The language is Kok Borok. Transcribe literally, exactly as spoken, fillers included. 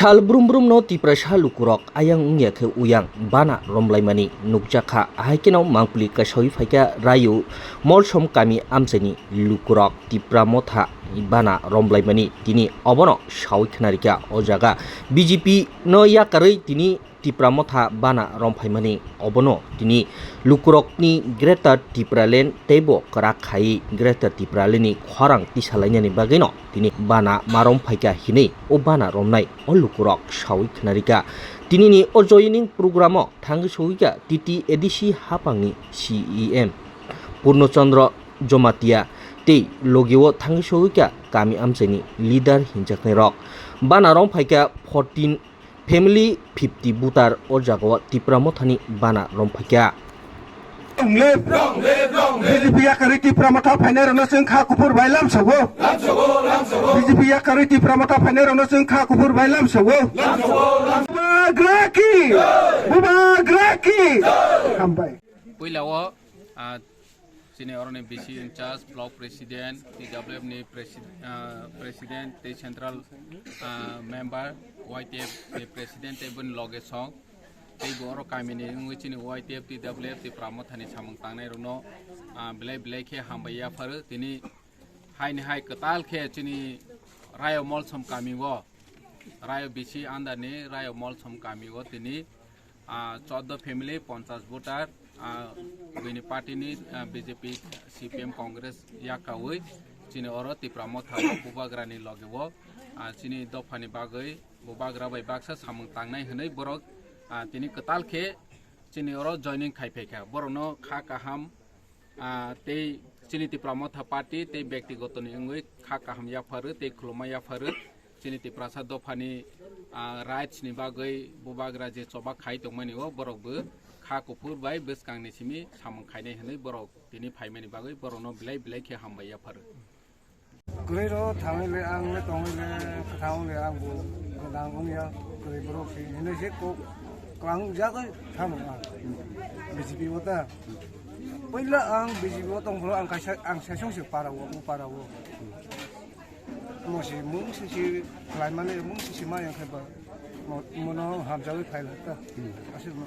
Sal brum brum no Tiprasa lukurok ayang wngya khe uyang bana romlaimani nukjakha. Ahaikeno mangpili kasawi phaikha Rayu Molsom kami amchaini lukurok Tipra Motha bana romlaimani tini obono sawi khnarikha. O jaga B J P no yakarwi tini Tipra Motha bana romphaimani obono tini lukurokni Greater Tipraland teibo kwrak khai Greater Tipraland ni khorang tisalainani bagwino tini bana ma romphaikha hinwi o bana romnai o lukurok sawi khnarikha. Tinini o joining program o thangwi sogwikha T T A D C haphangni C E M Purno Chandra Jomatia tei logio thangwi sogwikha kami amchaini leader hinjaknairok. Bana romphaikha fourteen family fifty voter o jagao Tipra Mothani bana romphaikha. Wrong live. Wrong live, wrong live. B J P yakarwi Tipra Motha phainairokno chwng kha kuphur bai lamsogo. Lamsogo, lamsogo. B J P yakarwi Tipra Motha phainairokno chwng kha kuphur bai lamsogo. Lamsogo, lamsogo. Bubagra ki! Bubagra ki! Hambai. Puila o, ah, chini oroni B C in charge, block president, T W F ni presi-, ah, president, tei central, ah, member, Y T F ni president, tei boni loge song. Tei bo oro kamini wngwi chini Y T F, T W F, Tipra Mothani samung tangnai rokno, ah, belai belai khe hambai yapharo. Tini haini hai kwtal khe chini Rayo Molsom kami o, Rayo B C under ni Rayo Molsom kami o tini, ah, chordo family, ponchas voter, ah, bini party ni, ah, B J P, C P M, Congress yakawi chini oro Tipra Motha o Bubagra ni loge o, ah, chini dopha ni bagwi Bubagra bai baksa samung tangnai hwnwi borok, ah, tini kwtal khe chini oro joining khai phaikha. Borokno kha kaham, ah, tei chini Tipra Motha Party tei byaktigoto ni wngwi kha kaham yapharo tei khuluma yapharo. Chini Tiprasa dophani, ah, rights ni bagwi Bubagra je choba khai tongmani o borok bo kha kuphur bai bwskang ni simi samung khainai hwnwi borok tini phaimani bagwi borokno belai belai khe hambai yapharo. Kwrwi ro thangwi le ang le tongwi le kwthang le ang bo gwnang wngya kwrwi borok se hinwi se kok klang jagwi thangwi ang B J P o ta. Puila ang B J P o tong phuru ang kaisa ang sesong se para o, o para o. Mo se mung se se khlai mani mung se se ma yang khe ba mo, mono hamjagwi phai la ta. Aswk no.